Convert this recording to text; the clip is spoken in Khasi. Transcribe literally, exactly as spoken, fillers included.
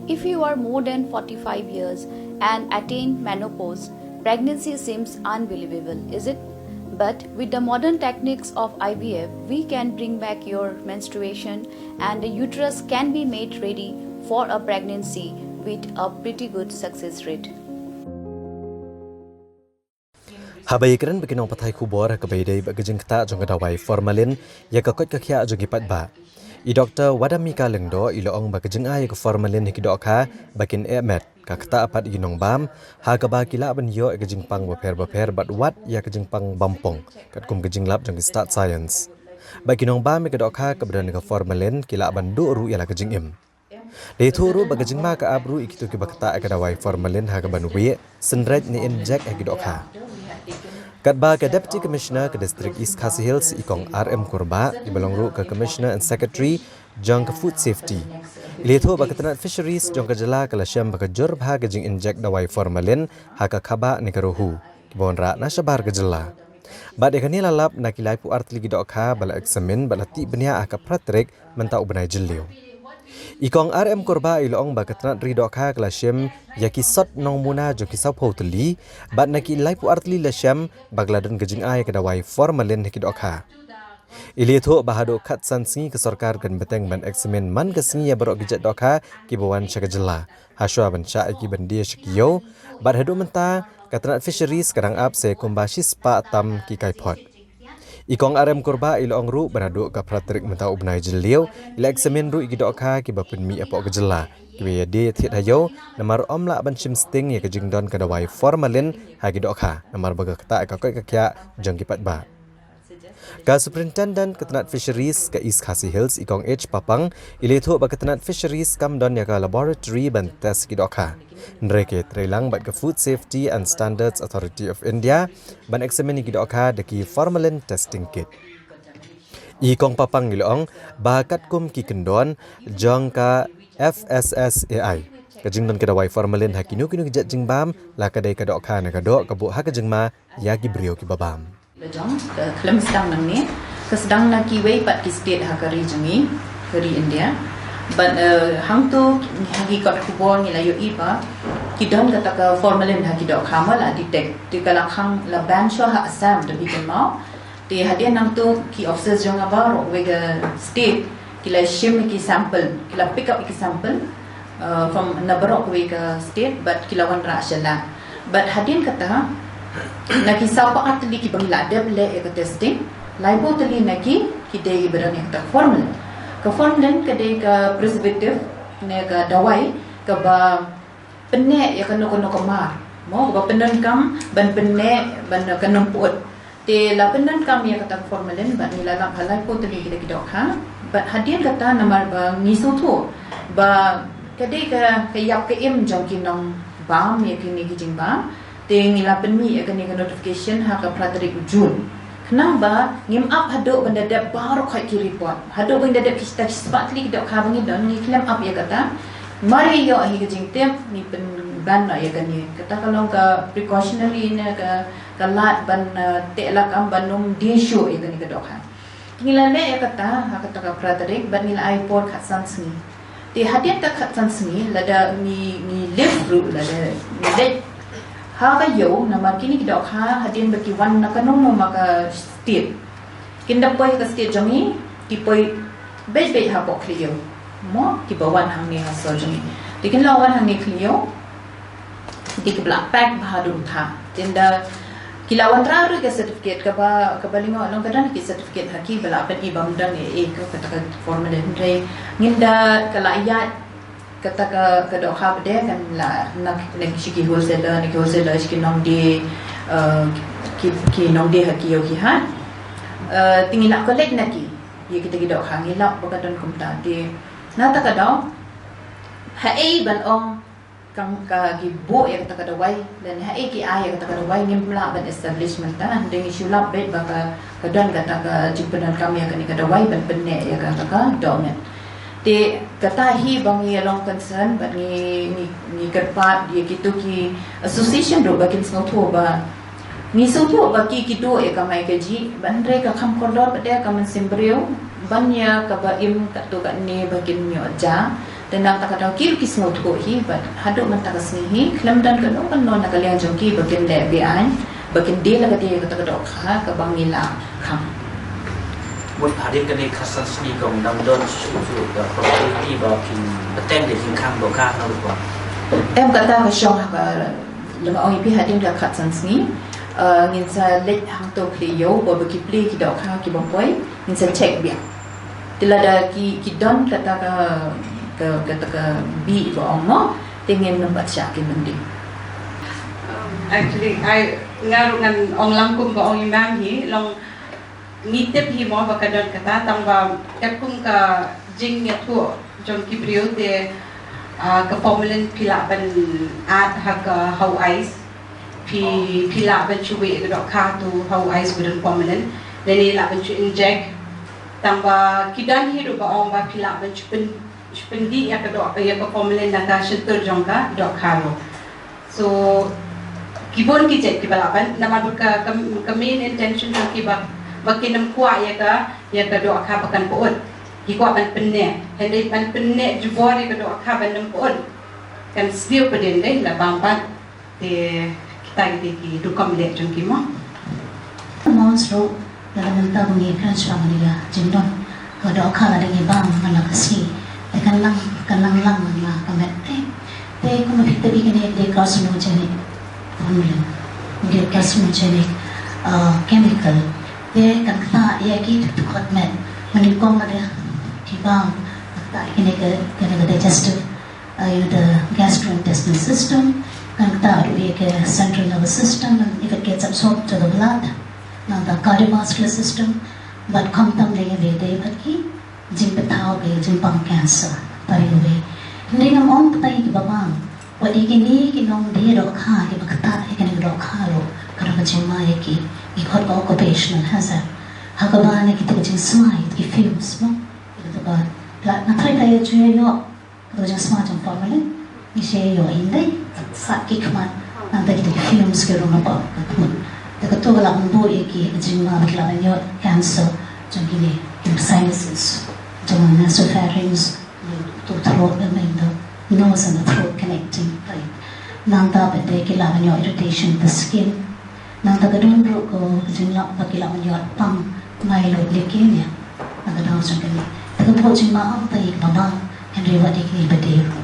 If you are more than forty-five years and attain menopause, pregnancy seems unbelievable, is it? But with the modern techniques of I V F, we can bring back your menstruation and the uterus can be made ready for a pregnancy with a pretty good success rate. Haba ïakren bad ki nongpathai khubor ha kaba ïadei bad ka jingktah jong ka dawai formalin ïa ka koit ka khiah jong ki paidbah, i Doktor Wadamika Lyngdoh i la ong ba ka jingai ïa ka formalin ha ki dohkha ba kin eh met ka ktah pat ïa ki nongbam, ha kaba ki lah ban ïoh ïa ka jingpang bapher bapher bad wat ïa ka jingpang bampong katkum ka jinglap jong ki stad science. Bad ki nongbam ïa ka dohkha kaba don ïa ka formalin ki lah ban duh ruh ïa la ka jingim. La ïathuh ruh ba ka jingma ka ap ruh ïa kito kiba ktah ïa ka dawai formalin ha kaban wieh, synreit ne injek ha ki dohkha. Katba ka Deputy Commissioner ka District East Khasi Hills i Kong R M Kurbah, iba long ruh ka Commissioner and Secretary jong ka Food Safety, i la ïathuh ba ka tnat Fisheries jong ka jylla ka la shem ba ka jur bha ka jinginjek dawai formalin ha ka khabah ne ka ruhu kiba wanrah na shabar ka jylla. Bad ïa kane la lap na ki laiphew ar tylli ki dohkha ba la eksamin bad la tih bniah ha ka phra tarik mynta u bnai Jylliew. I Kong R M Kurbah i la ong ba ka tnat ri dohkha ka la shem ïa ki sot nongmuna jong ki sawphew tylli bad na ki laiphew ar tylli la shem ba ka la don ka jingai ïa ka dawai formalin ha ki dohkha. I la ïathuh ba haduh khatsan sngi ka sorkar kan bteng ban eksamin man ka sngi ïa baroh ki jait dohkha kiba wan sha ka jylla, hashwa ban shah ïa ki ban die sha ki ïew. Bad haduh mynta ka tnat Fisheries ka dang ap sa ïa kumba shispah tam ki kaiphod. I Kong R M Kurbah i la ong ruh ba naduh ka phra tarik mynta u bnai Jylliew i la eksamin ruh ïa ki dohkha kiba pynmih hapoh ka jylla kiba ïadie thied ha ïew, namar ym lah ban shim sting ïa ka jingdon ka dawai formalin ha ki dohkha namar ba ka ktah ïa ka koit ka khiah jong ki paidbah. Ka Superintendent ka tnat Fisheries ka East Khasi Hills i Kong H Papang i la ïathuh ba ka tnat Fisheries kam don ïa ka laboratory ban test ki dohkha, hynrei ka ïatreilang bad ka Food Safety and Standards Authority of India ban eksamin ïa ki dohkha da ki formalin testing kit. I Kong Papang i la ong ba katkum ki kyndon jong ka F S S A I, ka jingdon ka dawai formalin ha kino kino ki jait jingbam, la ka dei ka dohkha ne ka doh, ka buh ha ka jingma ïa ki briew kiba bam. Lajong, eh, khlem sdang nangne, ka sdang na kiwei pat ki state ha ka ri jong ngi, ka ri India. Bad, eh, hangto ha ki kot khubor ngi la ïohi ba ki don kata ka formalin ha ki dohkha, ma la detect. Te ka la khang la ban shuwa ha Assam, da phi kynmaw. Te hadien nangto ki officers jong nga baroh kawei ka state ki la shim ki sample, ki la pick up ki sample, uh, from na baroh kawei ka state, bad ki la wanrah sha lab. Bad hadien kata, na ki sawphew ar tylli kiba ngi la dep leh ïa ka testing, laiphew tylli na ki, ki dei kiba don ïa kata ka formalin. Ka formalin ka dei ka preservative ne ka dawai kaba pynneh ïa kano kano ka mar, mo, kaba pyndonkam ban pynneh ban ka nongpyut. Te la pyndonkam ïa kata ka formalin bad ngi la lap ha laiphew tylli ki da ki dohkha. Bad hadien kata namar ba ngi sngewthuh ba ka dei ka, ka ïap ka im jong ki nongbam ïa kine ki jingbam, te ngi la pynmih ïa kane ka notification ha ka phra tarik u Jun. Khnang ba ngim ap haduh ban da dep baroh khoit ki report. Haduh ban da dep kita ki spah tylli ki dohkha ba ngi don, ngi khlem ap ïa kata. Mar ïa ïoh hi ka jingtip, ngi pynban noh ïa kane. Kata ka long ka precautionary ne ka, ka lad ban, uh, teh lakam ban ym die shuh ïa kane ka dohkha. Ngi la leh ïa kata ha kata ka phra tarik bad ngi la ai por khatsan sngi. Te hadien ka khatsan sngi, lada ngi, ngi lift ruh, lada ngi leit ha ka ïew, namar kine ki dohkha hadien ba ki wan na kano kano ma ka state, kin da poi ha ka state jong ngi, ki poi beit beit hapoh khlieh ïew, mo, kiba wan hangne ha sor jong ngi. Te kin la wan hangne khlieh ïew, te kiba la pack bha haduh tha. Te ynda ki la wanrah ruh ka certificate, kaba, kaba lyngngoh long ka don ki certificate ha ki ba la pyni ba ym don ei ei ka, kata ka formalin, hynrei ngin da ka la ïaid kata ka, ka dohkha ba dei kan la na, na sha ki wholesaler, na ki wholesaler sha ki nongdie, uh, ki, ki nongdie ha ki ïew ki hat. Uh, te ngi la collect na ki ïa kita ki dohkha, ngi lap ba ka don kumta. Te na kata ka daw, haei ban ong ka, ka, ki buh ïa kata ka dawai, lane haei ki ai ïa kata ka dawai, ngim lah ban establish mynta. Hynrei ngi shu lap beit ba ka, ka don kata ka jingpyndonkam ïa kane ka dawai ban pynneh ïa kata ka dohmet. Te kata hi ba ngi long concern bad ngi, ngi, ngi kyrpad ïa kito ki association ruh ba kin sngewthuh ba ngi sngewthuh ba ki, ki duh ïa ka kamai kajih, bad hynrei ka kham kordor pat de ka mynsiem briew ban ïa kaba im katto katne ba kin ïoh ja. Te na kata ka daw ki ruh ki sngewthuh hi, bad haduh mynta ka sngi hi khlem don kano kano na ka liang jong ki ba kin leh be-aiñ, ba kin die la ka die kata ka dohkha kaba ngi la khang. Mut hadien kane khatsan sngi kong, dang don shuh shuh ka probability ba kin bteng de jingkhang dohkha na rupa? Em, kata ka shong ha ka, lada ong ïa phi hadien ka khatsan sngi, eh, ngin sa leit hangto khlieh ïew ba ki plie ki dohkha kiba poi, ngin sa check biang. Te lada ki, ki don kata ka, ka, kata ka bih ba ong mo, te ngin nym bat shah ki myndi. Um, actually, I, nga ruh ngan ong lang kumba ong i Mam hi, long ngi tip hi mo ba ka don kata, tang ba katkum ka jingïathuh jong ki briew te, ah, ka formalin phi lah ban add ha ka, ha u ice. Phi, phi lah ban shu weh ïa ka dohkha to ha u ice ba don formalin. Lane lah ban shu inject. Tang ba ki don hi ruh ba ong ba phi lah ban shu pyn, shu pyndih ïa ka doh, ïa ka formalin na ka shyntur jong ka dohkha ruh. So, ki bun ki jait kiba lah ban, namar ba ka, ka, ka main intention jong ki ba, ba kin nym kwah ïa ka, ïa ka dohkha ba kan pyut. Ki kwah ban pynneh. Hynrei ban pynneh jubor ïa ka dohkha ban nym pyut, kan sniew pat dei, la bam pat. Te kita ki dei ki rukom leh jong ki mo. Mo sru, lada mynta ba ngi kren shaphang ïa ka jingdon ka dohkha lada ngi bam man la ka sngi, te kan lang, kan lang lang man la ka met te. Te kumba phi tip ïa kine ki dei carcinogenic formalin, ki dei carcinogenic, uh, chemical. Te kan ktah ïa ki dkhot met. Mynnyngkong lada ki bam, kan ktah ïa kine ki, ki, ki digestive, uh, ïa the gastrointestinal system, kan ktah ruh ïa ka central nervous system, and if it gets absorbed to the blood, nangta cardiovascular system, bad khamtam lei lei dei bad ki jingpynpaw ki jingpang cancer, pari ruh. Hynrei ngam ong kata ïa kiba bam, wat ïa kine ki nongdie dohkha kiba ktah ïa kane ka dohkha ruh, ka don ka jingma ïa ki, ki khot ka occupational hazard. Ha kaba na kita ka jingsmai, ki fumes mo. Kita ba, la, nga tharai la ïa ju ïoh, kata ka jingsma jong formalin, ngi shu ïoh hi dei, sat ki khmat, nangta kita ki fumes ki rung hapoh ka khmut. Te kato ka lah ban buh ïa ki, ka jingma ba ki lah ban ïoh cancer jong kine, ki sinuses, jong nasopharynx, to throat, I mean the nose and the throat connecting, right? Nangta pat de ki lah ban ïoh irritation of the skin. Nangta ka don ruh ka jinglap ba ki lah ban ïoh pang myeloid leukemia. Nangta ka don jong kane. Te ka buh jingma ym tang ïa kiba bam, hynrei wat ïa kine ba dei ruh.